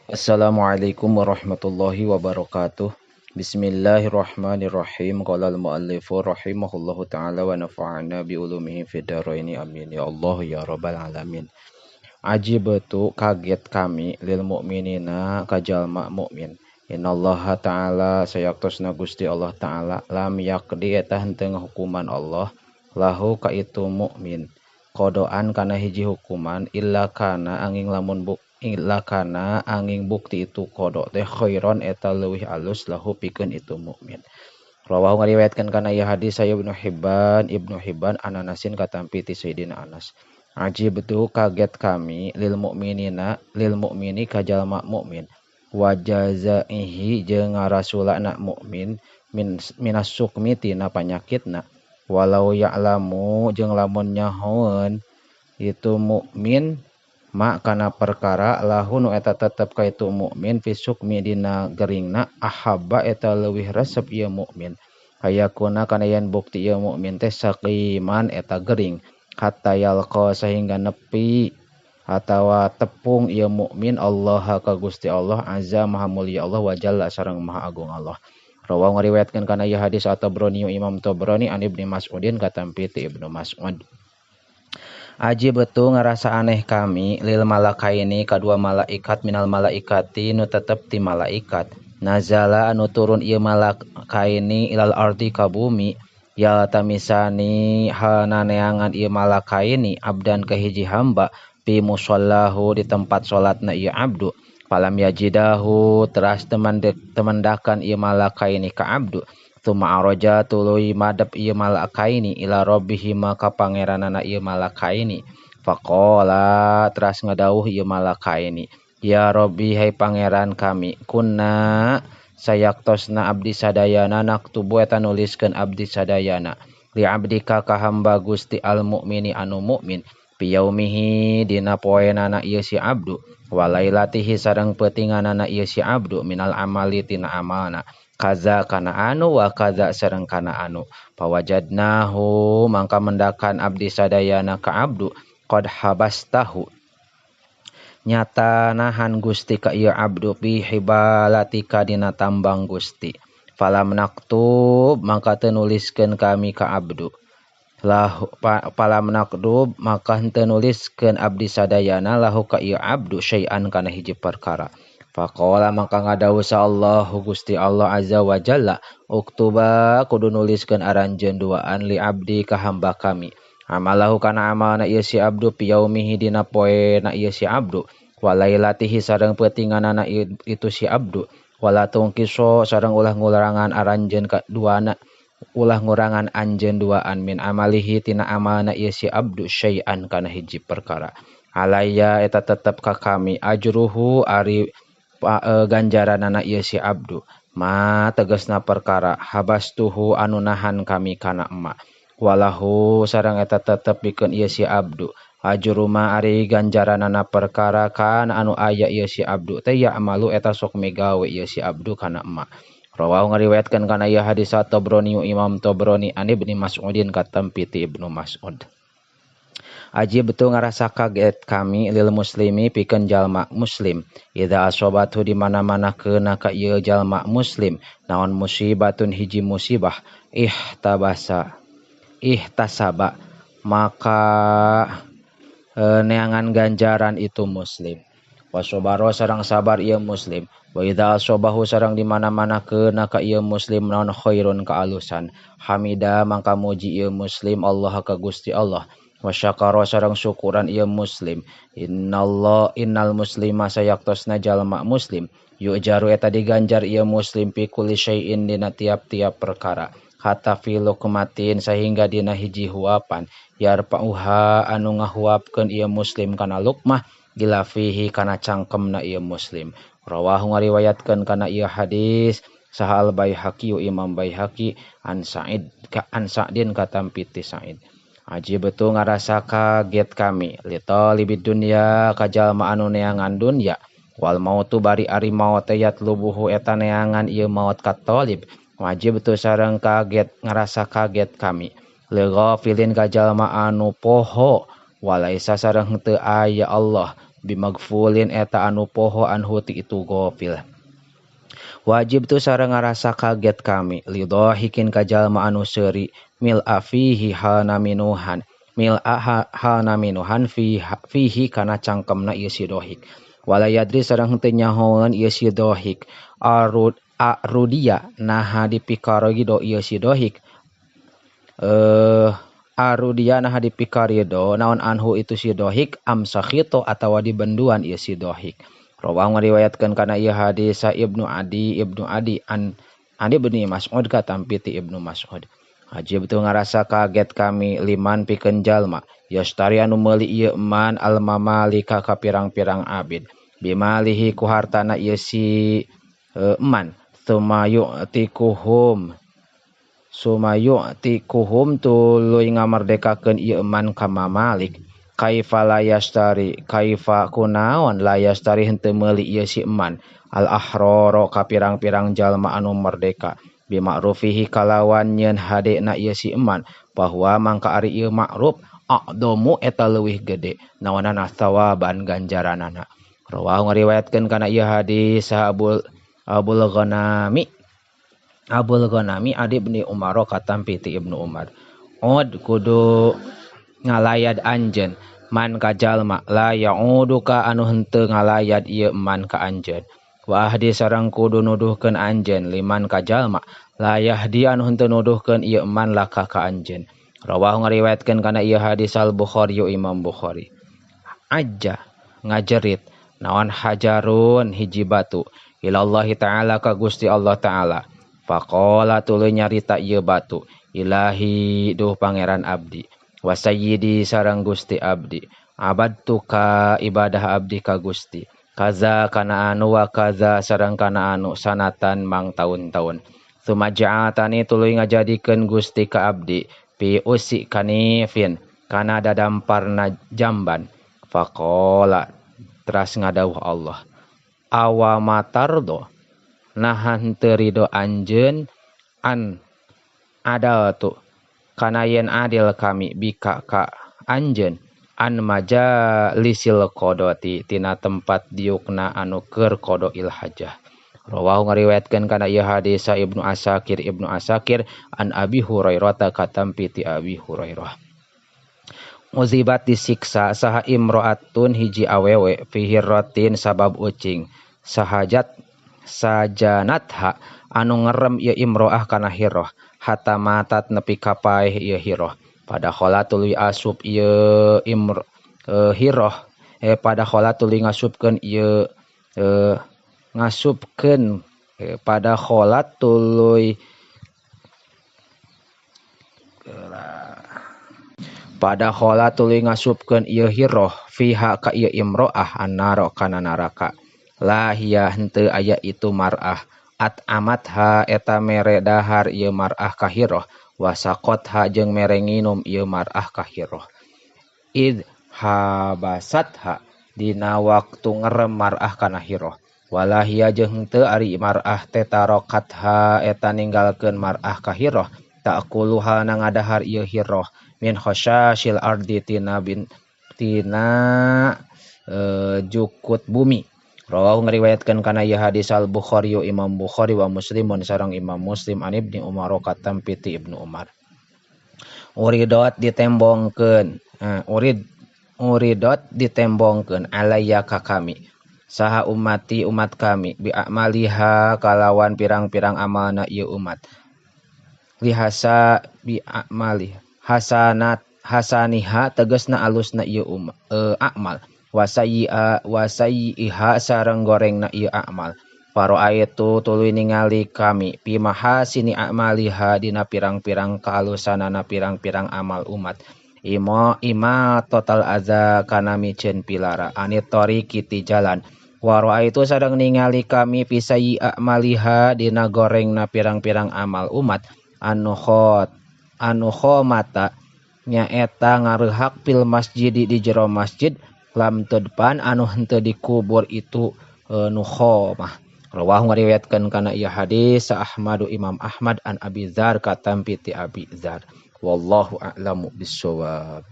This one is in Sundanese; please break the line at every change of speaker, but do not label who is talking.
Assalamualaikum warahmatullahi wabarakatuh. Bismillahirrahmanirrahim. Qala al-muallifu rahimahullahu ta'ala wa nafa'ana bi ulumihi fid dharaini amin ya Allah ya rabbal alamin. Ajibatu kaget kami lil mukminina ka jalma mukmin. Innallaha ta'ala sayaktosna Gusti Allah ta'ala lam yaqdi eta henteu ngahukuman Allah lahu ka itu mukmin qadoan kana hiji hukuman illa kana angin lamun buk illa kana angin bukti itu qada teh khairon eta leuwih alus lahu pikeun itu mukmin. Rawahu ngariwayatkeun kana ieu hadis saya Ibnu Hibban, Ibnu Hibban an Anasin katampi ti Sayyidina Anas. Ajib tu kaget kami lil mukminina lil mukmini ka jalma mukmin wa jazaihi jeung ngarasulana mukmin min minas sukmi tina panyakitna walau ya'lamu jeung lamun nyahoeun itu mukmin ma kana perkara lahu nu eta tetep ka itu mukmin fi sukmi dina geringna ahabba eta leuwih resep ieu mukmin hayakuna kana yen bukti ieu mukmin teh saqiman eta gering hatta yalqa sehingga nepi atawa tepung ieu mukmin Allah ka Gusti Allah azza maha mulia Allah wa jalla sareng maha agung Allah. Rawahu ngariwayatkeun kana ieu hadis At-Tabrani Imam Tabrani an Ibnu Mas'udin katampi ti Ibnu Mas'ud. Aji betul ngerasa aneh kami lil malakaini kadua malaikat minal malaikati nu tetep ti malaikat nazala anu turun ieu malakaini ilal ardi ka bumi yaltamisani hananeangan ieu malakaini abdan ka hiji hamba fi musallahu di tempat salatna ieu abdu falam yajidahu teras temendakan ieu malakaini ka abdu tuma araja tuluy madep ieu malakaini ila rabbihi maka pangeranana ieu malakaini faqala teras ngadawuh ieu malakaini ya rabbi hai pangeran kami kunna sayaktosna abdi sadayana naktubu eta nuliskeun abdi sadayana li abdika ka hamba Gusti al mukmini anu mukmin piyaumihi dina poenana ieu si abdu walailatihi sareng peutinganana ieu si abdu minal amali tina amalna kaza kana anu wa kaza sareng kana anu pawajadnahu mangka mendakan abdi sadayana ka abdu qad habastahu nyata nahan Gusti ka ieu abdu bi hibalatika dina tambang Gusti falam naktub mangka teu nuliskeun kami ka abdu lahu falam naktub maka henteu nuliskeun abdi sadayana lahu ka ieu abdu syai'an kana hiji perkara. Faqala mangka ngadawuh sa Allahu Gusti Allah azza wa jalla uktuba kudu nuliskeun aranjeun duaan li abdi ka hamba kami amalahu kana amalna ieu si abdu piyaumihi dina poena ieu si abdu walailatihi sareng peutinganana itu si abdu wala tungkiso sareng ulah ngurangan aranjeun ka duana ulah ngurangan anjeun duaan min amalihi tina amalna ieu si abdu syai'an kana hiji perkara alaya eta tetep ka kami ajruhu ari ganjaranana ieu si abdu ma tegasna perkara habastuhu anu nahan kami kana emak walahu sareng eta tetep pikeun ieu si abdu ajru ma ari ganjaranana perkara kana anu aya ieu si abdu teh ya amalu eta sok migawe ieu si abdu kana emak. Rawahu ngariwayatkeun kana ieu hadis Tabrani Imam Tabrani an Ibnu Mas'udin katampi ti Ibnu Mas'ud. Aji betul ngerasa kaget kami lil muslimi pikeun jalma muslim idza asobatu di mana-mana keuna ka ieu jalma muslim naon musibatun hiji musibah ihtabasa ihtasaba maka neangan ganjaran itu muslim wasobaro sareng sabar ieu muslim wa idza asobahu sareng di mana-mana keuna ka ieu muslim naon khairun kaalusan hamida mangka muji ieu muslim Allah ka Gusti Allah wasyakara sareng syukuran ieu muslim innallah innal muslima sayaktosna jalma muslim yujaru eta diganjar ieu muslim fi kulli syai'in dina tiap-tiap perkara hatta fi luqmatin sehingga dina hiji huapan yarfa'uha anu ngahuapkeun ieu muslim kana luqmah ila fihi kana cangkemna ieu muslim. Rawahu ngariwayatkeun kana ieu hadis saha al Baihaqi Imam Baihaqi an Sa'id ka an Sa'din katampi ti Sa'id. Aji betul ngarasa kaget kami li talibid dunya ka jalma anu neangan dunya wal mautu bari ari maot teh yatlubuhu eta neangan ieu maot ka talib wajib betul sareng kaget ngarasa kaget kami li ghafilin ka jalma anu poho walaisa sareng teu aya Allah Bimagfulin eta anu poho anhu ti itu gofil. Wajib tu sareng ngarasa kaget kami lidhahikin ka jalma anu seuri mil afihi halna minuhan mil halna minuhan fihi kana cangkemna ieu si dohik. Wala yadri sareng henteu nyahoeun ieu si dohik arudia naha dipikarido ieu si dohik arudia naha dipikarido naon anhu itu si dohik amsakhito atawa dibenduan ieu si dohik. Rawang ngariwayatkeun kana ieu hadis Ibnu Adi an Ibnu Mas'ud katampi ti Ibnu Mas'ud. Ajib tu ngarasa kaget kami liman pikeun jalma yastari anu meuli ieu man al mamalika ka pirang-pirang abid bimalihi ku hartana ieu si eman sumayu'tikuhum tuluy ngamerdekakeun ieu eman ka mamalik. Kaifa la yastari kaifa kunaon la yastari henteu meuli ieu si eman al ahroro ka pirang-pirang jalma anu merdeka bima'rufihi kalawan nyeun hadena ieu si eman bahwa mangka ari ieu ma'ruf aqdamu eta leuwih gede naonana thawaban ganjaranana. Rawahu ngariwayatkeun kana ieu hadis Abul Ghanami Adi bin Umar katampi ti Ibnu Umar. Ud kudu ngalayad anjeun man ka jalma la ya'uduka anu henteu ngalayad ieu man ka anjeun. Wa ahdi sareng kudu nuduhkeun anjeun liman ka jalma la yahdi anu henteu nuduhkeun ieu man laka ka anjeun. Rawahu ngariwayatkeun kana ieu hadis Al Bukhari Imam Bukhari. Ajja ngajerit naon hajarun hiji batu ilallahi ta'ala ka Gusti Allah ta'ala. Faqala tuluy nyarita ieu batu ilahi duh pangeran abdi wa sayyidi sareng Gusti abdi abadtuka ibadah abdi ka Gusti kaza kana anu wa kaza sareng kana anu sanatan mang taun-taun sumaja'atani tuluy ngajadikeun Gusti ka abdi pi usi kanifin kana dadamparna jamban. Faqala teras ngadawuh Allah awamatardo naha henteu rido anjeun an adaltu kana yen adil kami bika ka anjeun an majalisil qadati tina tempat diukna anu keur qadail hajah. Rawahu ngariwayatkeun kana ieu hadis Ibnu Asakir an Abi Hurairah katampi ti Abi Hurairah. Muzibat disiksa saha imro'atun hiji awewe fihirratin sabab ucing sahajat sajanatha anu ngerem ieu imro'ah kana hirroh hatta matat nepi ka paeh ieu hirroh. Pada khola tuluy asup ieu hirroh pada khola tuluy ngasupkeun ieu ngasupkeun pada khola tuluy pada khola tuluy ngasupkeun ieu hirroh fiha ka ieu imro'ah annaro kana neraka. Lahia henteu aya itu mar'ah at amatha eta mere dahar ieu mar'ah ka hirroh wasaqatha jeung mere nginum ieu mar'ah ka hirroh. Id habasatha dina waktu ngerem mar'ah kana hirroh walahia jeung henteu ari mar'ah teh tarokatha eta ninggalkeun mar'ah ka hirroh ta'kulu halna ngadahar ieu hirroh min khasyashil ardi tina bin tina jukut bumi. Rawahu ngariwayatkeun kana ieu hadis Al Bukhari Imam Bukhari wa Muslimun sareng Imam Muslim an Ibnu Umar katampi ti Ibnu Umar. Uridot ditembongkeun uridot ditembongkeun alayya ka kami saha ummati umat kami bi a'maliha kalawan pirang-pirang amalna ieu umat lihasa bi a'mali hasanat hasaniha tegasna alusna ieu amal wasayyiha sareng gorengna ieu amal. Faro'aitu tuluy ningali kami fi mahasini a'maliha dina pirang-pirang kaalusanana pirang-pirang amal umat. Ima total aza kana miceun pilara anit tariqi ti jalan. Waro'aitu sareng ningali kami fi sayyi a'maliha dina gorengna pirang-pirang amal umat anu khomata nyaeta ngareuhak fil masjid di jero masjid lam tudpan anu henteu dikubur itu nu khomah. Rawahu ngariwayatkeun kana ieu hadis Ahmadu Imam Ahmad an Abi Dzar katampi ti Abi Dzar. Wallahu a'lamu bissawab.